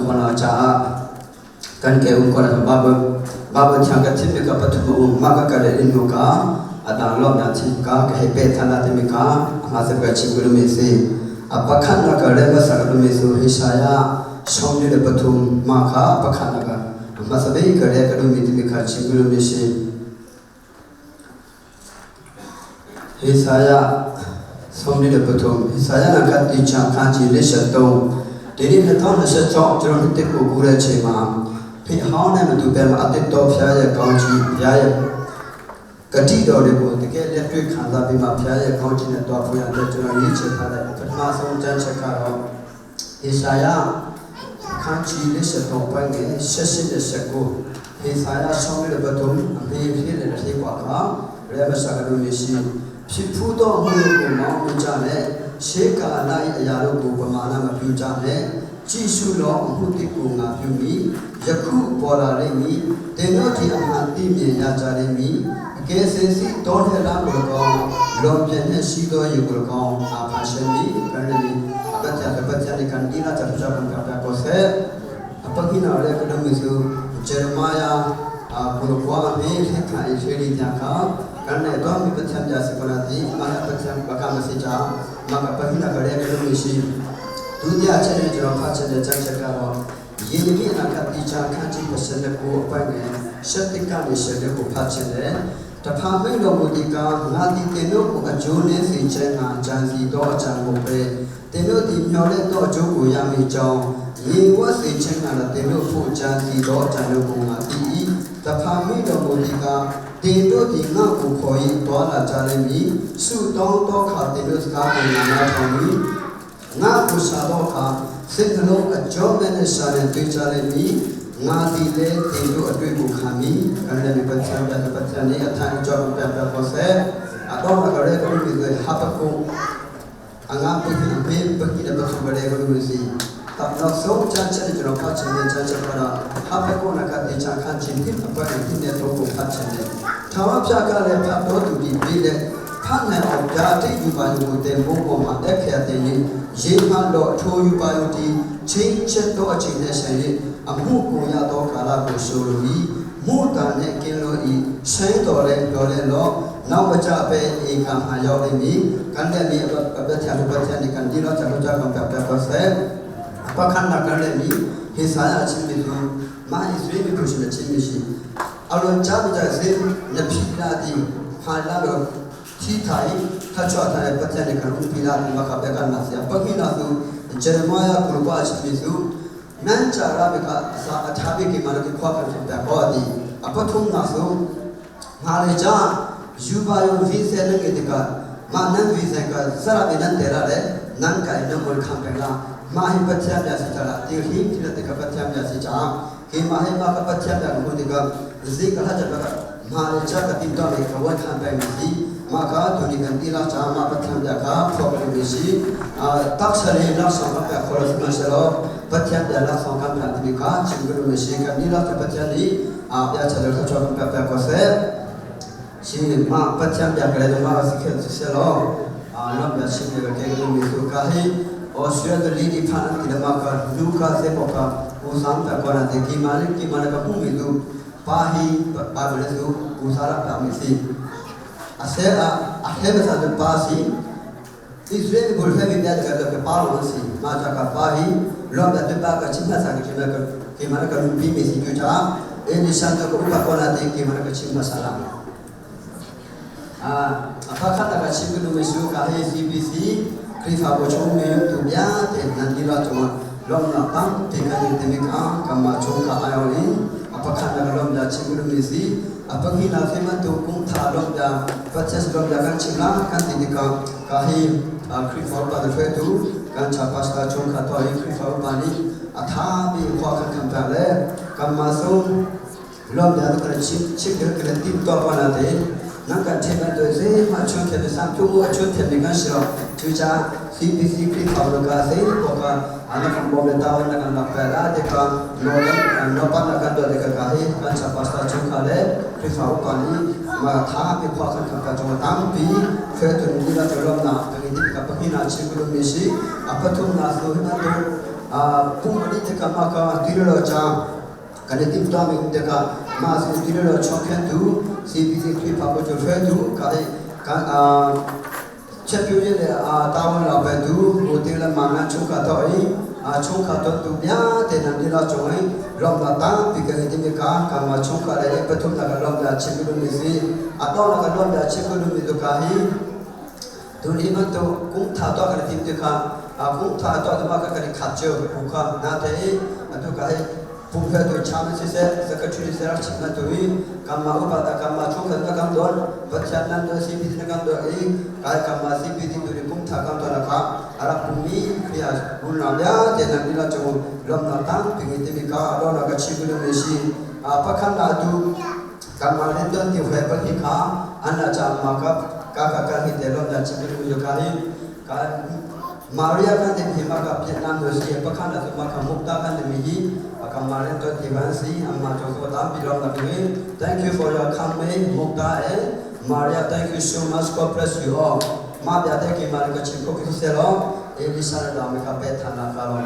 khona caah kan ke um ko Bible Bible thiang ka thim mi ka pathum a um mah ka ka le in hnu ka a dang lawm na thim ka ka hei pe than la timi ka a se ka chim ku mi si a pakhat na ka le ma sa ka mi su Isaiah 43 ma kha pakhat na ka ma sa be ka le ka mi timi kha chim ku mi si Isaiah 43 Isaiah na khat ti cha khan chi le sha tong ဒီနေ့2026ကျွန်တော်နှစ်ကိုကူးတဲ့အချိန်မှာဖေဟောင်းနဲ့မတူပဲမှာအတစ်တော်ဖျားရဲ့ကောင်းချီးဖျားရဲ့ဂတိတော်တွေကိုတကယ်လက်တွေ့ခံစားပြီးမှဖျားရဲ့ကောင်းချီးနဲ့တွားဖို့ရတဲ့ကျွန်တော်ရေးချထားတဲ့ပထမဆုံးကျမ်းချက်ကတော့ဟေရှာယခန်းချီလေးစတော့ပိုင်းငယ်ဆက်ရှိတဲ့စကူဟေရှာယဆောင်းတဲ့ပထုံအမေဖြစ်တဲ့ထေကွာခါရဲမစကလူမရှိဖြစ်ဖူးတော်မူကိုမောင်းမကြနဲ့ရှေးကာလ၏အရာတို့ကိုပမာဏမပြုကြနဲ့ကြည်ရှုလောအမှုတိကိုငါပြုမိယခုပေါ်လာလိမ့်မည်တင်တို့ဒီအမှန်သိမြင်ရကြလိမ့်မည်အကယ်စင်စီတောထဲလာကို၎င်းလွန်ပြင်းနှင့်ရှိသောယူကို၎င်းအာဖာရှင်မီကန္ဒီအပချာပချာကန်ဒီလာချာချာကံကတာကိုဆေအပကိနာရဲကဒမစုဂျေရမယာအကုလကွာမေခေခအိရှေလီညာခကန်နေတော့မိပချံကြစကနာတိမာပချံပကမစီချာမကပဟိနာကရဲကဒမရှိဒုတိယချက်နဲ့ကျွန်တော်ဖတ်ချက်တဲ့ချက်ချက်ကတော့ယေရမိအနာဂတ်တိချာခန်းကြီး29အပိုင်းနဲ့ရှက်တိကနေရှက်ကိုဖတ်ချက်တဲ့တဖာမိတ်တော်မူဒီကငါဒီတင်တို့ကိုအကျိုးနဲ့စေခြင်းငါကြံစီတော်အချံကိုပဲတင်တို့ဒီမျော်လင့်သောအကျိုးကိုရမည်ကြောင်းယေဝစေခြင်းငါလည်းတင်တို့ဖို့ကြံစီတော်အချံတို့ကိုငါသိ၏တဖာမိတ်တော်မူဒီကတင်တို့ဒီငါကိုခေါ်၏တွာလာကြလိမ့်မည်ဆုတောင်းသောအခါတင်တို့စကားကိုငါနားထောင်မည်ငါကိုရှာတော့အခါစိတ်နှလုံးအကျော်မဲ့နဲ့ရှာရင်တွေ့ကြလိမ့်မည်ငါဒီလေတင်တို့အတွေ့ကိုခံမည်ကံလည်းပတ်ချံပြပတ်ချံနေအထန်ကြောင့်ပြပြပေါ်စေအတော့ကရဲကိုဒီဟာပကုအငါပကိအဖေပကိတပစုပရေကိုလူစီတပ်နောက်ဆုံးချန်ချက်ကျွန်တော်ဖတ်ချင်တဲ့ချန်ချက်ကတော့ဟာပကုနကတေချာခန့်ချင်းတိအပွင့်တိတဲ့တော့ကိုဖတ်ချင်တယ်ထာဝဖြာကလည်းဖတ်တော်သူဒီပြီးတဲ့ဖတ်နိုင်အောင်ဗျာတိယူပါယူကိုတင်ဖို့ပေါ်မှာတက်ခရတဲ့ရေမှတော့ထိုးယူပါယူဒီချင်းချက်တော့အချိန်နဲ့ဆိုင်၍အမှုကိုရသောကာလကိုဆိုလို၏မုတန်နဲ့ကင်းလို့ဤဆိုင်တော်လဲပြောလဲတော့နောက်မကြပဲဧကမှရောက်လိမ့်မည်ကန်တဲ့မီအပပချာပချာနေကန်ဒီတော့ချာချာကံပြပြတော့ဆဲအပခန္ဓာကန်တဲ့မီဟေဆာယချင်းမီဆိုမာဣသရေလကိုရှင်ချင်းမရှိအလွန်ချာကြစေနဖိလာဒီဟာလာတော့ ทีไทยถ้าชอบไทยประเทศในการอุปิลาติมาขับกันมาเสียปะกินาสุเจเรมายากุลปาชิมิสุนั่นจาราเบกะสาอัฐาบิกิมาลกิควากันแต่ก็ดีอปทุมนาสุมาเลจายูบายุวิเซนเกติกามานันวิเซกะสระเบนันเตระเลนันไกนมุลคัมเปลามาหิปัจจยาสิจาระติหิทิลติกปัจจยาสิจาเกมาหิมาปัจจยากุติกะซิกะหะจะบะมาเลจากะติตอเมกะวันคัมเปมิสีมาคาตุนิกันติลาจามาปัจจยาคาพอปริมิสีตักสเลลักสังกัปะขอรสมาเสลปัจจยาลักสังกัปะติมิกาชิงกุมิสีกันนิลาปัจจนีอาปยาชะเลขชอบปะปะกเสရှိမပချံပြကလေးတော့မစခေဆလောအာနပြရှိနေကဲကလေးမျိုးကာဟိအော်စတြေးလီဒီဖာန်တိလမကလူကာစေပေါကာဦးဆောင်တကောနာတေကီမာလိကီမာလကပုမီလူပါဟိပါဘလစုဦးစားရတာမစီအဆေအဟေမဆာဒပါစီဣသရေလဘုလဖေမီပြတ်ကကပါလို့စီမာချကပါဟိလောဘတပါကချိမဆာကချိမကကီမာလကလူပီမီစီကျချာအဲနိရှန်တကဥပကောနာတေကီမာလကချိမဆာလာ အဖခတ်တာကရှိကလူမရှိကာဟေ CBC ခရိဖာဘချုံမေတူပြတဲ့နန်ဒီလာချောလောမနာတမ်တေကန်တေမေကာကမ္မချုံခအာယောလင်အဖခတ်တာကလောမလာချိကလူမရှိအပခိနာဖေမတူကုံသာလောမလာပချက်လောမလာကန်ချိလာကန်တိဒီကာကာဟေခရိဖာပါဒထွေတူကန်ချပါစတာချုံခါတော်ခရိဖာပါနီအသာဘီခွာခန့်ကံလေကမ္မဆုံလောမလာကချိချိကကတိတော့ပါနာတဲ့ နကထေမတို့စေမချွန်တဲ့စံပြုမှုအချွန်တဲ့မိကန်ရှိတော့သူချာ CPC ခရိဖာလကစေပေါ်ကအနကဘောလတာဝန်ကနပလာတဲ့ကနောလနောပနကတော့တဲ့ကဟေကန်ချပါစတာချုံခါလေခရိဖာဥပနီမာသာပိခွာခခကကြောတမ်ပီဖဲတုန်ဒီလာချလောနာကနိတိကပခိနာချိကုလမရှိအပထုံနာဆိုဟိမတု Pum ani te ka ma ka tilolo cha kan i timtuahmi um tikah mah cu tilolo chawkhentu CBC Khrihfabu cu hruaitu ka i kan Champion le tawon la pe tu hotel le mana chungkha to i chungkha ton tu bia te nan dila chung i lomna tampi kan i timi ka kama chungkha le pathum na kan lomna chim lu mi si a to na kan lomna chim lu mi tu ka hi tun hi bantuk kum tha to kan tim tikah kum tha to tuma ka kan khat cio ku kha na te i atu ka hi pumfe tu cham siseh secretary siseh rak chim na tu i kamma upa ta kamma chungkhat na kam don Pathian nan do CPT na kam do i kai kamma CPT tu ni kum tha kam to na kha arak pumi khria bul na bia te nan ni la chung lom na tang pingi timi ka lo na ka chi bu me si a pakhan na tu kamma len don ti hwe pa hi kha an na cha ma ka ka ka ka hi te lom na chi bu yo ka hi ka Maria kan ti hi ma ka Vietnam do si pakhan na ma ka mukta kan ti mi hi kamma len to ti ban si amma cho so tam bi lom na bi. Thank you for your coming, Mukta and Maria. Thank you so much. God bless you all. Ma bia te ki ma ka chim ko ki se lo Elisa na da me ka pe than na ka lo.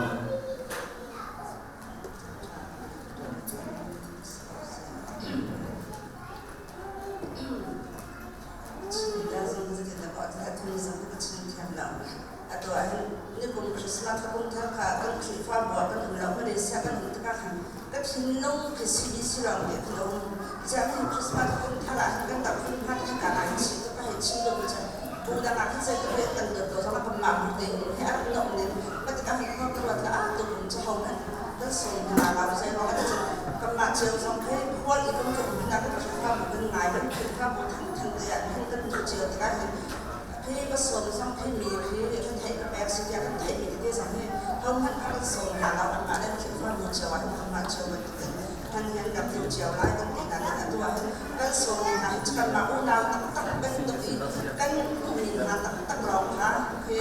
Atu ahhin nikum Christmas ka kum thar kha kan Khrihfabu ah kan um lo. Malaysia kan um tikah khan ka thinlung khi CBC lawng nih kan um. Ziah khin Christmas ka kum thar ah hin kan tak phun hman hi ka ngai chih tuk, ka hei chim lo mi cu bu dang ah khin zei ka kan dawt lo zong ah kanmah bu tein hi a rak nuamh ning ka tikah hin khua ka ruat la ah tukum cu ho hmanh kan sung hna lo, zei ruang ah cun kanmah cio zong khi khual i kan tlung hna, kan Khrihfabu kan ngai, kan Khrihfabu thangthang te ah hin kan tuh cio tikah hin khi ka sawm zong khi mi khi kan theih ka pek si tiah kan theih mi tete zong hi ho hmanh kha kan sawm hna lo. Anmah le Khrihfabu cio ah hin anmah cio bantukin kan hian kan tuh cio lai kan ti hna nain atu ah hin kan sawm mi hna hi cu kanmah unau taktak bantuk i kan hmuhmi hna taktak lawng kha khi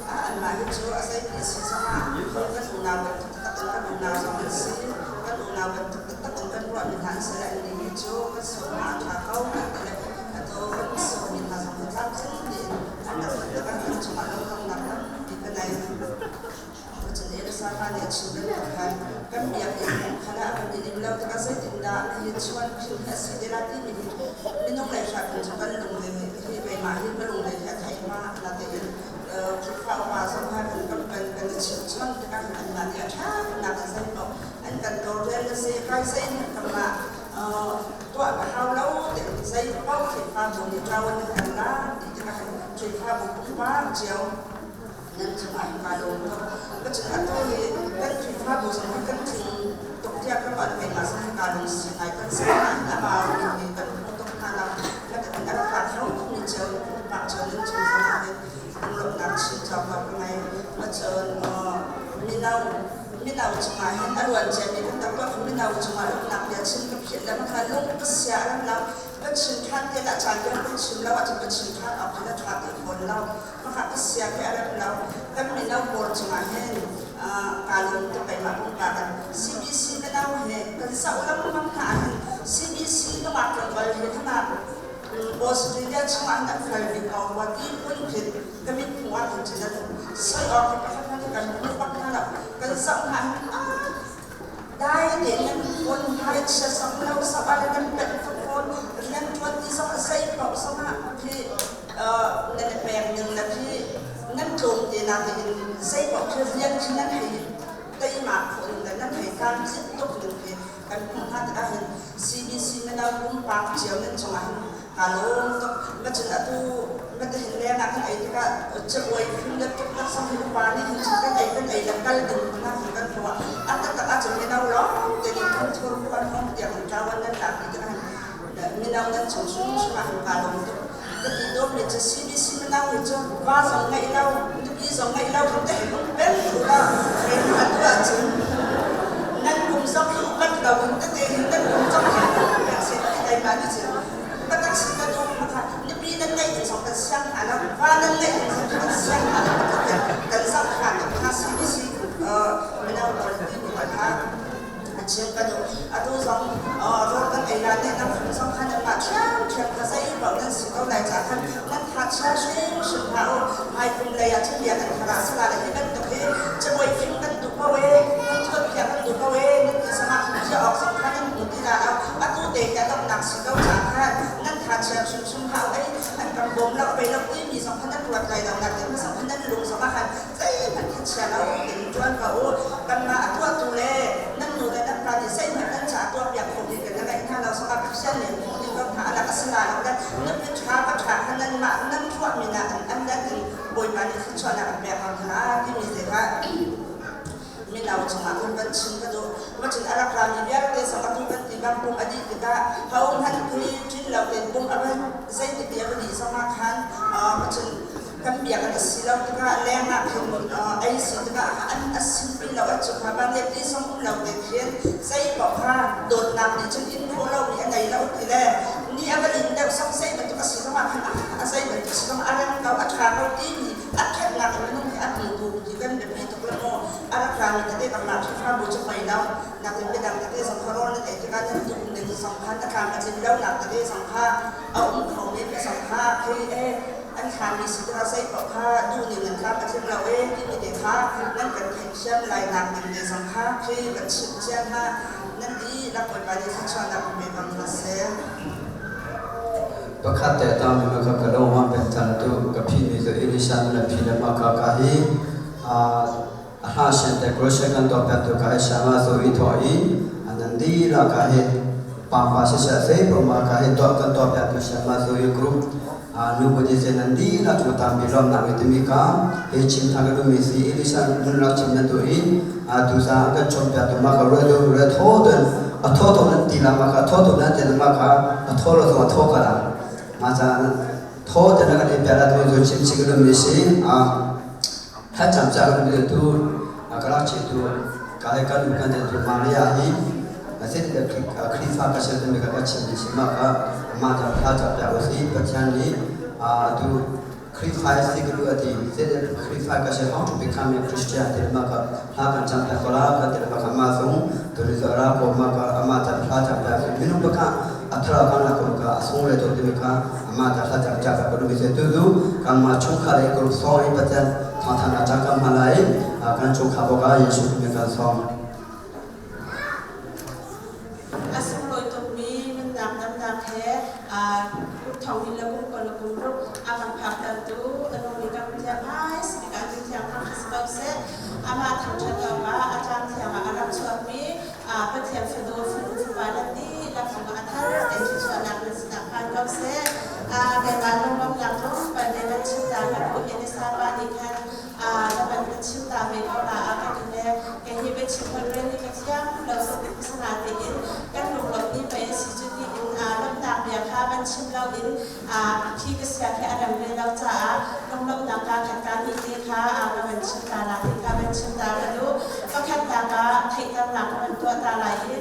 anmah hi cu a zeiti a si zongah kan unau bantuk taktak in kan unau zong an si, kan unau bantuk taktak in kan ruahmi hna an si le annih hi cu kan sawm hna a ṭha ko kan ti le atu kan sawmmi hna zong hi tlamtling tein an rak rat tikah kan cungah lungdonghnak tampi ka nei. Cun Elisa pa nih a chim bantuk khan kan biakinn khan ah kan i lim lo tikah zeitindah hi chuan phil hi a si te lai timi hi minung lei hrat in cu kan lung le hi keimah hi ka lung le hi a theih ma na tein Khrihfa upa zong kha kan kan kan kan i chimhchon tikah anmah nih a ṭha nak an zei paoh an kan tawlrel a si kai zei hmanh kanmah tuah ka hau lo ti zei paoh Khrihfabu nih ṭawan an kan lak ti tikah Khrihfabu pumpak cio nan cungah kaa lawm tuk. Cun atu hi kan Khrihfabu zong hi kan tling tuk tiah ka ruah. Keimah zong hi kaa lungsi ngai. Kan sinah hin a bau mi kan hmu tuk hna lo. Na ka a rak kaa kho tuk mi cio pumpak cio nan cung zongah hin lunglawmhnak chim cawk lo ka ngei. Cun mino mino cungah hin a ruan ciami kan tam ko. Mino cungah lawmhnak bia chim ka philh le makha lung ka sia a ram lo. Ka chim ṭhan te lah caan lio kan chim lo ahcun ka chim ṭhan awk hi na ṭha ti fawn lo. Maka ka sia khi a rem lo. Kan mino pawl cungah hin kaa lung tuk. Keimah pumpak in CBC mino he kan zoh lengmang hna ahhin CBC nungak tlangval he hna Australia chungah hin an fel bik ko rua ti phun khin ka mit hmuh ah khin cun an soi awk hi pakhat hmanh kan hmu bak hna lo. Kan zoh hna hin dai tein nan phun hmaichia zong lo zoh ah le nan pet tuk fawn, rian ṭuan ti zong a zei paoh zongah khi nan i pek ning le khi nan tlawm te nakin zei paoh khi rian khi nan hei teimak khawh ning le nan hei tlam tlinh tuk ning khi kan hmuh hna tikah hin CBC mino pumpak cio nan cungah hin kaa lawm tuk. Macun atu matahin leng ah kan ei tikah cabuai phun le tuktak sang hi upa nih hin cun kan ei kan ei le kal ding hna hin kan ruah. A taktak ahcun mino lawng te nih thur huan hong tiang in ṭawan nan lak ti tikah hin mino nan chung hrimhrim ah hin kaa lawm tuk. Ka ti dawm mi cu CBC mino hi cu va zong ngeih lo, nupi zong ngeih lo hin te hin um peng u law keimah atu ahcun nan kum zong hi upat lo in tete hin nan kum zong hi pek seh ti keimah nih cun ka tak sin ka dawm kha nupi nan ngeih ding zong kan siang hna lo, va nan ngeih ding zong kan siang hna lo, kan zoh hna tuk hna. CBC mino pawl timi kha a chim ka duh. Atu zong rawl kan ei lai nih nan phun zong kha nanmah ṭhiamṭhiam kha zeipaoh nan si ko lai caah khan nan tha chia hrimhrim hlah u. Hmaikum lei ah cun biakinn thar ah sala le hi bantuk hi cabuai fim kan duh ko i te ka donghnak si ko caah khan nan tha chia hrimhrim hau ei an kan bawm lo bei lo timi zong kha nan ruat lai lo nak ding zong kha nan lung zong ah khan zeihmanh tha chia lo in ṭuan ko u. Kanmah a tuahtu le nan nu le nan pa nih zeihmanh nan caah tuahpiak kho ding kan ngeih hna lo zongah Pathian nih hmuh ding ko hna alak a si la lo le nupi ṭha va ṭha kha nanmah nan ruahmi nak in an dan in Bawipa nih thluachuahnak an pek ko hna timi te kha mino chungah khan van chim ka duh. Macun a rak rami vialte zong atu kan ti bang pum a dih tikah hohmanh khi ṭin lo tein pum a van zeiti ti a va dih zongah khan macun kan biakinn a si lo tikah leng ah khin ei si tikah an a simpi lo an cu kha van le ti zong um lo te khin zei paoh kha dawtnak nih cun in khawh lomi a ngei lo ti le ni a va lin deuh zong zei bantuk a si zongah khan a zei bantuk si zong a rem ko a ṭha ko timi a ṭhatnak in minung hi a hmutu ti kan biapi tuk le mu a rak rami tete kanmah Khrihfabu cu pei lo nakin midang tete zong kha rawl nan ei tikah nan duh ning zong kha na tlam a tlin lonak tete zong kha a um kho men zong kha hei e an thlami si tikah zei paoh kha duh ning nan tlam a tling lo e timi te kha nan kan theihthiam lai nak ding te zong kha khi kan chimh cia hna. Nan dihlak Bawipa nih thluachuahnak in pe ko hna seh. Pakhat te tami ma ka ka lo ma pen tan tu ka phi mi zo Elisha na phi le ma ka ka hi a hla shen te crochet kan to pet tu ka sha ma zo i tho i anan di la ka hi pa pa se se se po ma ka hi to kan to pet tu sha ma zo i group nu bu di se nan di la chu tam bi lom na mi ti mi ka he chim tha ka du mi si Elisha nun rak chim na tu i tu sa kan chom pet tu ma ka re du re tho ten a tho to nan ti la ma ka tho to nan te ma ka a tho lo a tho ka la ma cha tho te na ka ni pe la tu zo chim chi ka mi si a tha cham cha ka mi tu a ka rak chi tu ka he kan kan te tu Maria hi a se te Khrifa ka se te mi ka ka chim mi si ma ka ma cha tha cha pya o si Pathian ni a tu Khrihfa si ka duh a ti. Khrihfa ka si how to become a Christian ti ma ka hla kan cam ta kola ka ti ma ka ma sung tu ni zara ko ma ka ama ta hla cam ta minung ba ka athara kan la ko ka asung le to ti ka ama ta hla cam cha ka du mi se tu du kan ma chung kha le ko so i pathian tha tha na cha kam malai kan chung kha bo ka Yesu mi kan song. A sunglawi tukmi nunnak damnak he kum thong in le kum kul le kum ruk a kan phaktertu a nungmi kan Pathian hmai bik ah Thiang thangṭhat si ko seh. Amah thangṭhat awkah a tlang thiang ah a rak chuakmi Pathian fanu fanu fapa nan dihlak cungah a thar tein thluachuahnak nan sinah phan ko seh. Keimah lunglawmhnak tlawmpal te van chim ta kan pu Elisa pa nih khan na van ka chim ta ve ko la a ka ti le kei hi biachim holh rel hi ka thiam lo sana tein kan lunglawmh ni pei a si cu tiin lawmhnak bia kha van chim lo in khi ka sia khi a rem ve lo caah lunglawmhnak ka khat ka nih te kha ka van chim ta la ti kha van chim ta ka duh. Pakhatnak ah theihternak ka van tuah ta lai i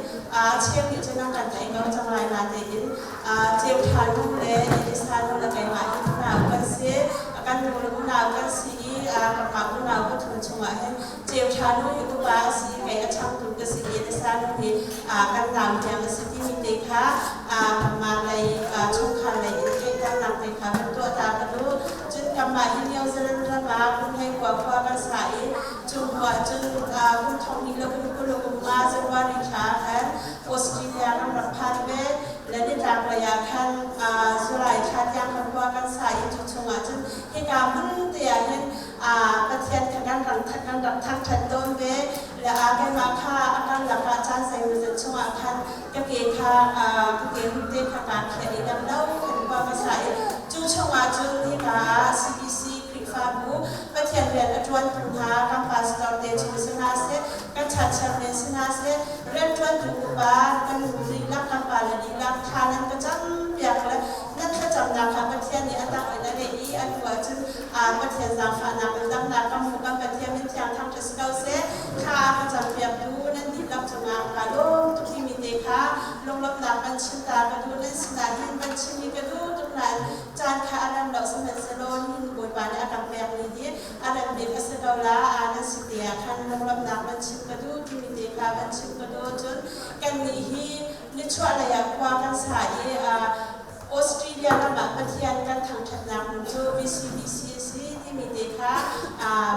cheu nih cun an kan theih ko cang lai na tein ceu ṭha nu le Elisa nu le keimah hi unau kan si. Kan nu le unau kan si i kanmah unau pathum chungah hin ceu ṭha nu hi upa a si, kei a changtu ka si i Elisa nu hi kan nau tiang a si timi te kha kanmah lei chungkhar lei in theihternak te kha kan tuah ta ka duh. Cun kanmah hi New Zealand ram ah kum hlei kua khua kan sa i cu hnu ah cun kum thong hnih le kum 20 le kum nga January thla ah khan Australia ram rak phan ve. Le nitlak lei ah khan July thla tiang kan khua kan sa i cu chungah cun hika hmun te ah hin Pathian kha kan rak kan rak thangṭhat tawn ve. Le keimah kha a karlak ah caan zeimawzat chungah khan ka ke kha ka ke hum te kha kaa khiah i dam lo khan khua ka sa i cu chungah cun hika ah CBC Khrihfabu Pathian rian a ṭuantu hna kan pastor te chung si hna seh, kan church men si hna seh, rianṭuantu upa kan nu dihlak, kan pale dihlak thla nan ka campiak le nan thlacamnak kha Pathian nih a tak in a leh i atu ahcun Pathian zaangfahnak le damnak kan hmu. Kan Pathian min thiang thangṭhat si ko seh. Thla a ka campiaktu nan dihlak cungah kaa lawm tuk timi te kha lunglawmhnak van chim ta ka duh. Nan sinah hin van chim hi ka duh tuk nain caan kha a rem lo. Sihmanhsehlaw nihin Bawipa nih a kan pekmi hi a rem bik a si ko la. Nan si te ah khan lunglawmhnak van chim ka duh timi te kha van chim ka duh. Cun kannih hi nichuahlei ah khua kan sa i Australia ram ah Pathian kan thangṭhatnak hmun cu VCBC a si timi te kha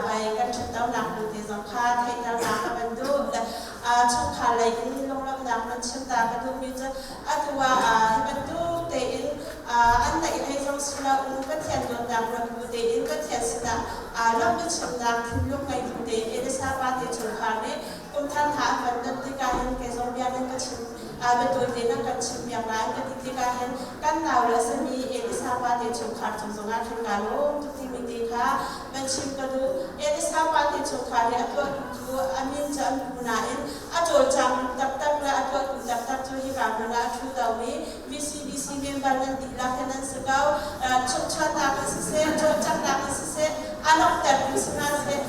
vai kan ṭhatlonak hmun te zong kha theihternak ka van duh. Chungkhar lei in lunglawmhnak nan chim ta ka duhmi cu atu ah hi bantuk tein an naih hlei zong si loin Pathian dawtnak ruat bu tein Pathian sinah lawmh biachimnak thinlung ngei bu tein Elisa pa te chungkhar nih kum thar hna an van don tikah hin kei zong bia nan ka chim biatawi te nan kan chim piak lai ka ti tikah hin kan nau le a simi Elisa pa te chungkhar cung zongah khin kaa lawm tuk timi te kha van chim ka duh. Elisa pa te chungkhar hi a tuahtu cu a min cu an pu nain a cawlcang taktak le a tuahtu taktak cu hika hmun ah a ṭhu tomi VCBC member nan dihlak hi nan si ko. Chukchuannak in siseh, cawlcanghnak in siseh, a langhtertu si hna seh,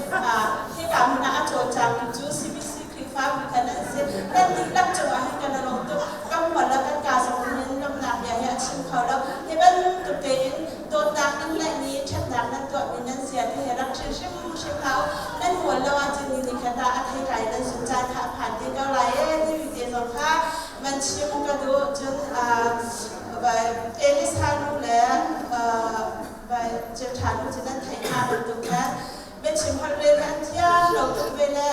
hika hmun ah a cawlcangtu cu CBC Khrihfabu kha nan si. Nan dihlak cungah hin kan i lawm tuk. Kan mual le kan kaa zong in lawmhnak bia hi a chim kho lo. Hi bantuk tein dawtnak nan ngeihmi, ṭhatnak nan tuahmi nan zia te hi rak ṭhin hrimhrim hlah u. Nan mual lo ahcun ni nikhat ah a theitlai nan zun caan kha a phan te ko lai ee timi te zong kha van chim ka duh. Cun Elisa nu le Jephthah nu cu nan theih hna bantuk khan biachim holh rel an thiam lo tuk ve le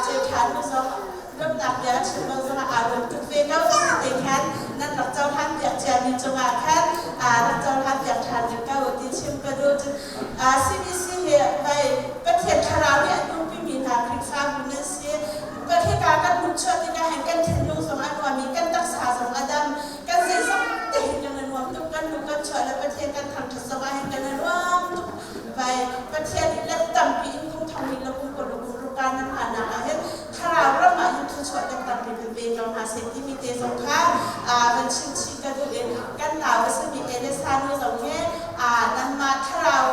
Jephthah nu zong lawmhnak bia a chim lo zongah aa lawm tuk ve ko ti te khan nan rak cohlan piak ciami cungah khan rak cohlan piak ṭhan rih ko ti chim ka duh. Cun CBC hi vai Pathian thlarau nih an umpimi hna Khrihfabu nan si. Hika kan luhchuah tikah hin kan thinlung zong a nuam i kan taksa zong a dam. Kan zeizong te hin kan i nuam tuk. Kan luh kan chuah le Pathian kan thangṭhat zong ah hin kan i nuam tuk. Vai Pathian nih let tampi in kum thong hnih le kum kul le kum ruk ah nan hngahnak ah hin thlarau ram ah hin thluachuah let tampi kan pe ko hna seh timi te zong kha van chim chih ka duh i kan nau a simi Elisa nu zong hi nanmah thlarau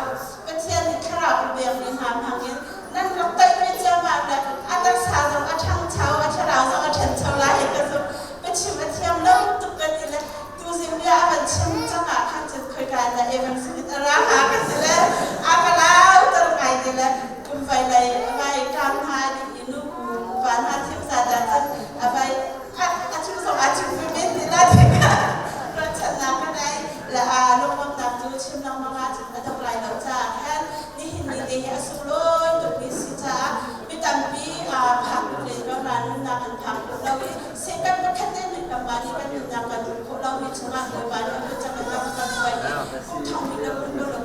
Pathian nih thlarau a pekmi hna hmang in nan rak taih ve ciammam le a taksa zong a ṭhangcho a thlarau zong a ṭhancho lai hi ka zumh. Biachim a thiam lo tuk kan ti le tuzing bia a van chim cang ah khan cun khoika in dah Evan Smith a ra hnga ka ti le a ka lau ter ngai ti le kum vai lei a vai ṭam hna i nu pa hna thim zat ah cun a vai a chim zong a chim ve men ti la tikah ruahchannak ka ngei le a lunglawmhnak cu chim lengmang ah cun a dong lai lo caah khan nihin ni te hi a sunglawi tukmi si caah mi tampi phak duh len ko na nunnak an phak duh lo i Satan pakhat te nih kanmah nih kan nunnak kan duh khawh lomi chungah Bawipa nih a kut cang in lam a kan hruai i kum thong hnih le kum kul le